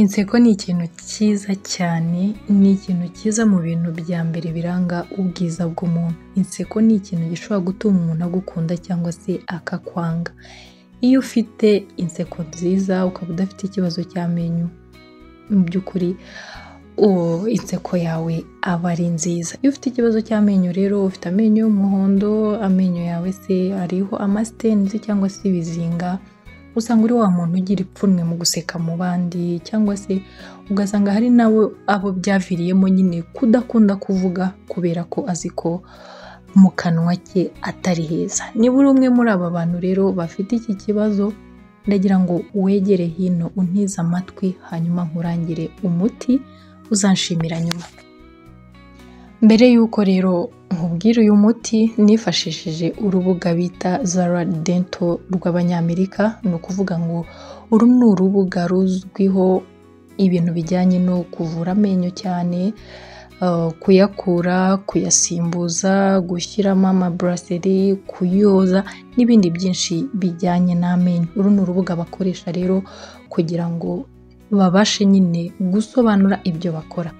Inseko ni ikintu cyiza cyane, ni ikintu cyiza mu bintu bya mbere biranga ubwiza bw'umuntu. Inseko ni ikintu gishobora gutuma umuntu agukunda cyangwa se akakwanga. Iyo ufite inseko nziza ukaba udafite ikibazo cy'amenyo, mu by'ukuri inseko yawe aba ari nziza. Iyo ufite ikibazo cy'amenyo rero, ufite amenyo y'umuhondo, amenyo yawe se ariho amasitenizi cyangwa se ibizinga, usanga uri wa muntu ugira ipfunwe mu guseka mu bandi, cyangwa se ugasanga hari nabo abo byaviriyemo nyine kudakunda kuvuga kubera ko azi ko mu kanwa ke atari heza. Niba uri umwe muri aba bantu rero bafite iki kibazo, ndagira ngo wegere hino untize amatwi hanyuma nkurangire umuti uzanshimira nyuma. Mbere y'uko rero nkubwira uyu muti, nifashishije urubuga bita Zara Dental rw'Abanyamerika, ni ukuvuga ngo uru ni urubuga ruzwiho ibintu bijyanye no kuvura amenyo cyane, kuyakura, kuyasimbuza, gushyiramo amaburaseri, kuyoza n'ibindi byinshi bijyanye n'amenyo. Uru ni urubuga bakoresha rero kugira ngo babashe nyine gusobanura ibyo bakora.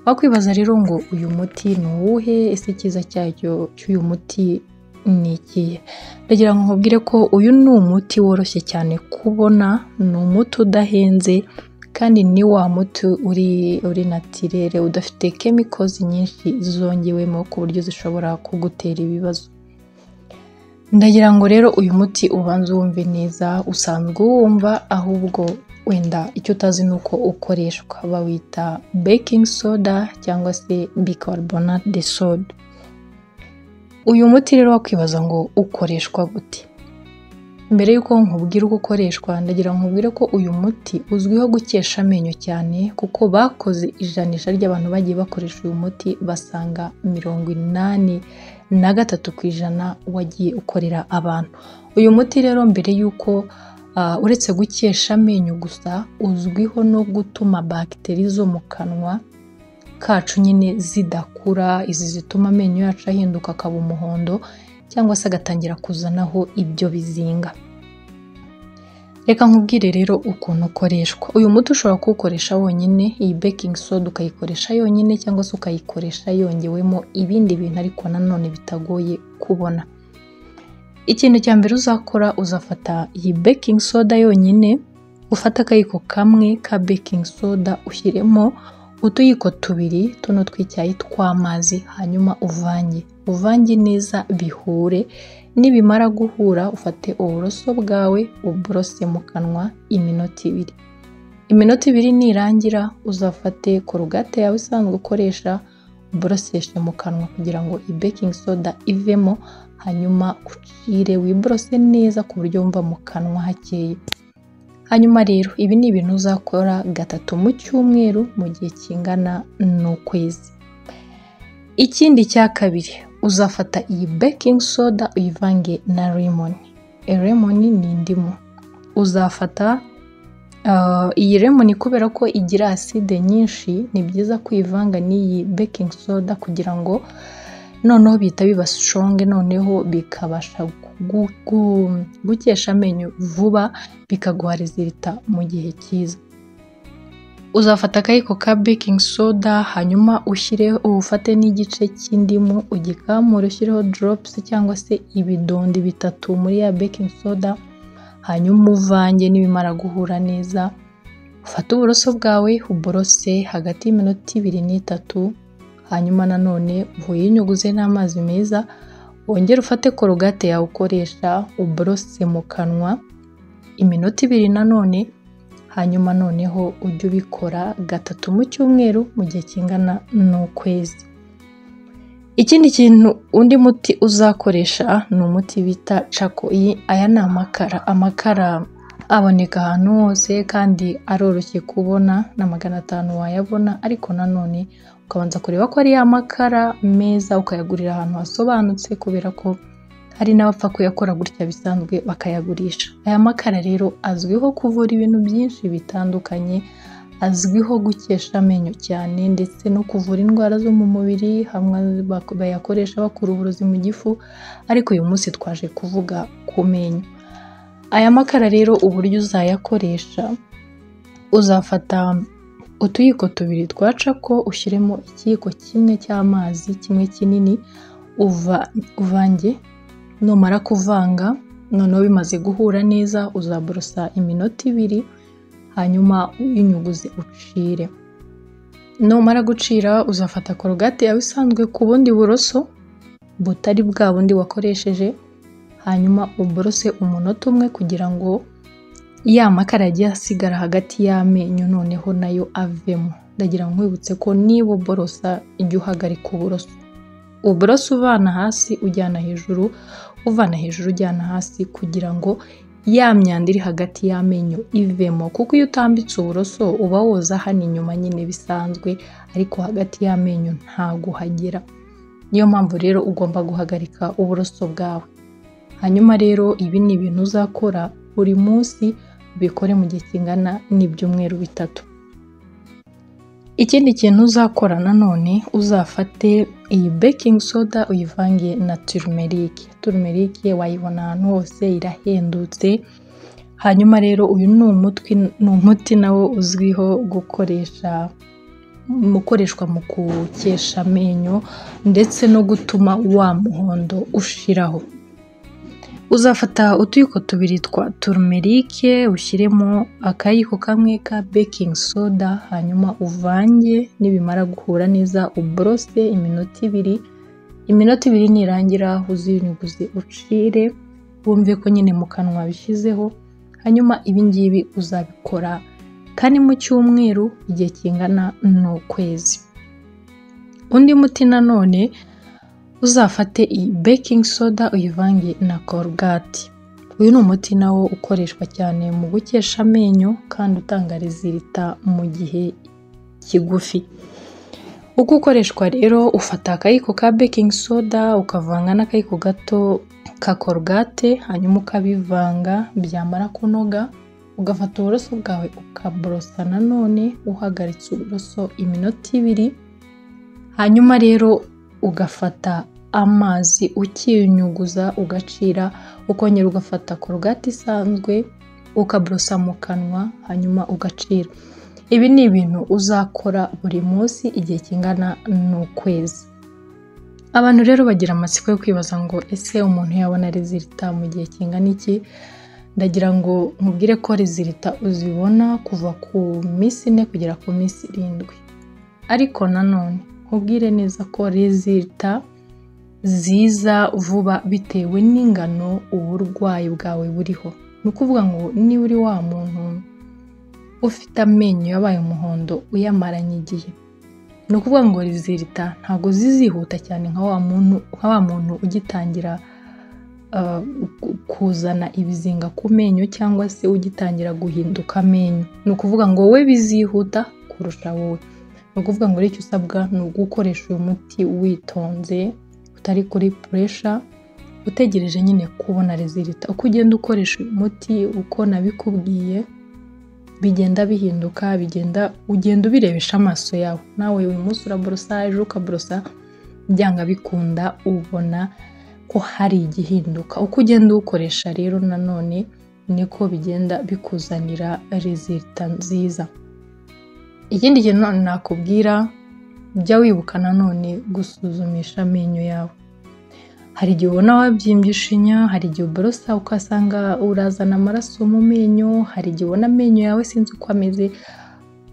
Wakwibaza rero ngo uyu muti ni uwuhe, ese icyiza cyacyo cy'uyu muti ni ikihe? Ndagira ngo nkubwire ko uyu ni umuti woroshye cyane kubona, ni umuti udahenze kandi ni wa muti uri natirere, udafite chemicals nyinshi zongewemo ku buryo zishobora kugutera ibibazo. Ndagira ngo rero uyu muti ubanze uwumve neza, usanzwe uwumva ahubwo wenda icyo utazi ni uko ukoreshwa. Bawita baking soda cyangwa se bicarbonate de soude. Uyu muti rero wakwibaza ngo ukoreshwa gute? Mbere y'uko nkubwira uko ukoreshwa, ndagira ngo nkubwire ko uyu muti uzwiho gukesha amenyo cyane, kuko bakoze ijanisha ry'abantu bagiye bakoresha uyu muti basanga 83% wagiye ukorera abantu. Uyu muti rero mbere y'uko uretse gukesha amenyo gusa, uzwiho no gutuma bagiteri zo mu kanwa kacu nyine zidakura, izi zituma amenyo yacu ahinduka akaba umuhondo cyangwa se agatangira kuzanaho ibyo bizinga. Reka nkubwire rero ukuntu ukoreshwa. Uyu muti ushobora kuwukoresha wonyine, iyi baking soda ukayikoresha yonyine cyangwa se ukayikoresha yongewemo ibindi bintu ariko nanone bitagoye kubona. Ikintu cya mbere uzakora, uzafata iyi baking soda yonyine, ufate akayiko kamwe ka baking soda ushyiremo utuyiko tubiri tuno tw'icyayi tw'amazi, hanyuma uvange. Uvange neza bihure, nibimara guhura ufate uburoso bwawe uborose mu kanwa iminota ibiri. Iminota ibiri nirangira uzafate korogate yawe isanzwe ukoresha uboroseshe mu kanwa kugira ngo iyi baking soda ivemo, hanyuma ucire wiborose neza ku buryo wumva mu kanwa hakeye. Hanyuma rero ibi ni ibintu uzakora 3 mu cyumweru mu gihe kingana n'ukwezi. Ikindi cya kabiri, uzafata iyi baking soda uyivange na lemon. Lemon ni indimu. Uzafata iyi lemon kubera ko igira acide nyinshi, ni byiza kuyivanga n'iyi baking soda kugira ngo noneho bihita biba strong, noneho bikabasha gukesha amenyo vuba, bikaguha resultat mu gihe cyiza. Uzafata akayiko ka baking soda, hanyuma ushyireho, ufate n'igice cy'indimu ugikamure, ushyireho drops cyangwa se ibidondi 3 muri ya baking soda, hanyuma uvange. Nibimara guhura neza, ufate uburoso bwawe uborose hagati y'iminota 2 n'3, hanyuma nanone uyinyuguze n'amazi meza, wongere ufate korogate yawe ukoresha uborose mu kanwa iminota 2 nanone, hanyuma noneho ujye ubikora 3 mu cyumweru mu gihe kingana n'ukwezi. Ikindi kintu, undi muti uzakoresha ni umuti bita charcoal. Aya ni amakara. Amakara aboneka ahantu hose kandi aroroshye kubona, na 500 wayabona, ariko nanone ukabanza kureba ko ari ya makara meza, ukayagurira ahantu hasobanutse, kubera ko hari n'abapfa kuyakora gutya bisanzwe bakayagurisha. Aya makara rero azwiho kuvura ibintu byinshi bitandukanye, azwiho gukesha amenyo cyane ndetse no kuvura indwara zo mu mubiri, hamwe bayakoresha bakura uburozi mu gifu, ariko uyu munsi twaje kuvuga ku menyo. Aya makara rero uburyo uzayakoresha, Uzafata utuyiko tubiri twa cako ushyiremo ikiyiko kimwe cy'amazi kimwe kinini uvange, numara kuvanga noneho bimaze guhura neza uzaborosa iminota 2 hanyuma uyinyuguze ucire. Numara gucira uzafata korogate yawe isanzwe ku bundi buroso butari bwa bundi wakoresheje, hanyuma uborose umunota umwe kugira ngo ya makara yagiye asigara hagati y'amenyo noneho nayo avemo. Ndagira ngo nkwibutse ko niba uborosa ujye uhagarika uburoso, uborosa uvana hasi ujyana hejuru, uvana hejuru ujyana hasi kugira ngo ya myanda iri hagati y'amenyo ivemo, kuko iyo utambitse uburoso uba woza hano inyuma nyine bisanzwe, ariko hagati y'amenyo ntago uhagera. Niyo mpamvu rero ugomba guhagarika uburoso bwawe. Hanyuma rero ibi ni ibintu uzakora buri munsi, ubikore mu gihe kingana n'ibyumweru 3. Ikindi kintu uzakora nanone, uzafate iyi baking soda uyivange na turmeric. Turmeric wayibona ahantu hose, irahendutse. Hanyuma rero uyu ni umuti nawo uzwiho gukoreshwa mu gukesha amenyo ndetse no gutuma wa muhondo ushiraho. Uzafata utuyiko 2 twa turmeric ushyiremo akayiko kamwe ka baking soda, hanyuma uvange, nibimara guhura neza uborose iminota 2. Iminota 2 nirangira uzinyuguze ucire, wumve ko nyine mu kanwa bishyizeho. Hanyuma ibi ngibi uzabikora kane mu cyumweru igihe kingana n'ukwezi. Undi muti nanone, uzafate iyi baking soda uyivange na korogate. Uyu ni umuti nawo ukoreshwa cyane mu gukesha amenyo kandi utanga résultat mu gihe kigufi. Uko ukoreshwa rero, ufata akayiko ka baking soda ukavanga n'akayiko gato ka korogate, hanyuma ukabivanga, byamara kunoga ugafata uburoso bwawe ukaborosa nanone uhagaritse uburoso iminota 2. Hanyuma rero ugafata amazi ukiyunyuguza ugacira, ukongera ugafata korogate isanzwe ukaborosa mu kanwa hanyuma ugacira. Ibi ni ibintu uzakora buri munsi igihe kingana n'ukwezi. Abantu rero bagira amatsiko yo kwibaza ngo ese umuntu yabona résultat mu gihe kingana iki? Ndagira ngo nkubwire ko résultat uzibona kuva ku minsi 4 kugera ku minsi 7. Ariko nanone nkubwire neza ko résultat ziza vuba bitewe n'ingano uburwayi bwawe buriho. Ni ukuvuga ngo niba uri wa muntu ufite amenyo yabaye umuhondo uyamaranye igihe, ni ukuvuga ngo résultat ntabwo zizihuta cyane nka wa muntu ugitangira kuzana ibizinga ku menyo cyangwa se ugitangira guhinduka amenyo. Ni ukuvuga ngo wowe bizihuta kurusha wowe. Ni ukuvuga ngo icyo usabwa ni ugukoresha uyu muti witonze, utari kuri pressure, utegereje nyine kubona résultat. Uko ugenda ukoresha uyu muti, uko nabikubwiye, bigenda bihinduka, bigenda ugenda ubirebesha amaso yawe. Nawe uyu munsi uraborosa, ejo ukaborosa, byanga bikunda ubona ko hari igihinduka. Uko ugenda uwukoresha rero nanone niko bigenda bikuzanira résultat nziza. Ikindi kintu nakubwira, jya wibuka nanone gusuzumisha amenyo yawe. Hari igihe ubona wabyimbye ishinya, hari igihe uborosa ugasanga urazana amaraso mu menyo, hari igihe ubona amenyo yawe sinzi uko ameze.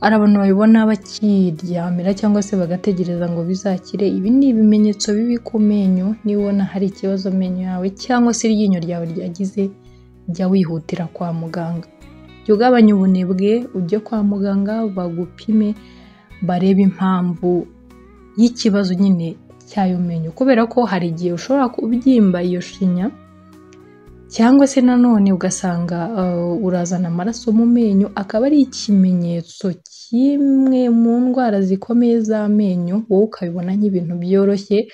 Hari abantu babibona bakiryamira cyangwa se bagategereza ngo bizakire. Ibi ni ibimenyetso bibi ku menyo. Niba ubona hari ikibazo amenyo yawe cyangwa se iryinyo ryawe ryagize, jya wihutira kwa muganga. Jya ugabanya ubunebwe, ujye kwa muganga bagupime, barebe impamvu y'ikibazo nyine cy'ayo menyo, kubera ko hari igihe ushobora kubyimba iyo shinya cyangwa se nanone ugasanga urazana amaraso mu menyo, akaba ari ikimenyetso kimwe mu ndwara zikomeye z'amenyo, wowe ukabibona nk'ibintu byoroshye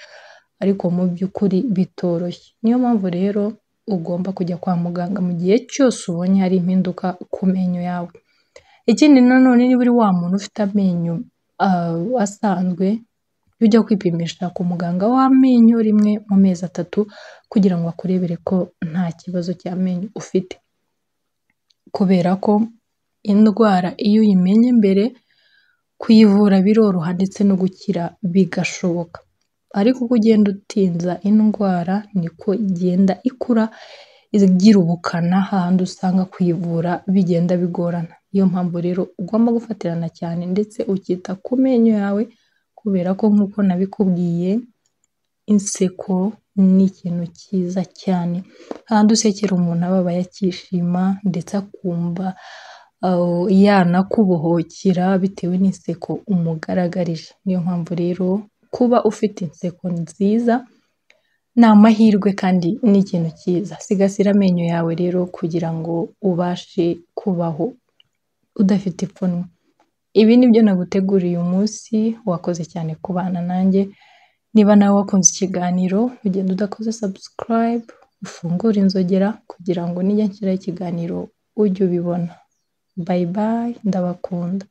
ariko mu by'ukuri bitoroshye. Niyo mpamvu rero ugomba kujya kwa muganga mu gihe cyose ubonye hari impinduka ku menyo yawe. Ikindi nanone, niba uri wa muntu ufite amenyo asanzwe, jya ujya kwipimisha ku muganga w'amenyo rimwe mu mezi 3 kugira ngo akurebere ko nta kibazo cy'amenyo ufite. Kubera ko Indwara iyo uyimenye mbere, kuyivura biroroha ndetse no gukira bigashoboka. Ariko uko ugenda utinza indwara niko igenda ikura igira ubukana, hahandi usanga kuyivura bigenda bigorana. Niyo mpamvu rero ugomba gufatirana cyane ndetse ukita ku menyo yawe, kubera ko nk'uko nabikubwiye, inseko ni ikintu cyiza cyane. Hahandi usekera umuntu ababaye akishima ndetse akumva yanakubohokera bitewe n'inseko umugaragarije. Niyo mpamvu rero kuba ufite inseko nziza ni amahirwe kandi ni ikintu cyiza. Sigasira amenyo yawe rero kugira ngo ubashe kubaho udafite ipfunwe. Ibi ni byo naguteguriye uyu munsi, wakoze cyane kubana nanjye. Niba nawe wakunze ikiganiro, ugenda udakoze subscribe, ufungure inzogera kugira ngo nijya nshyiraho ikiganiro ujye ubibona. Bye bye, ndabakunda.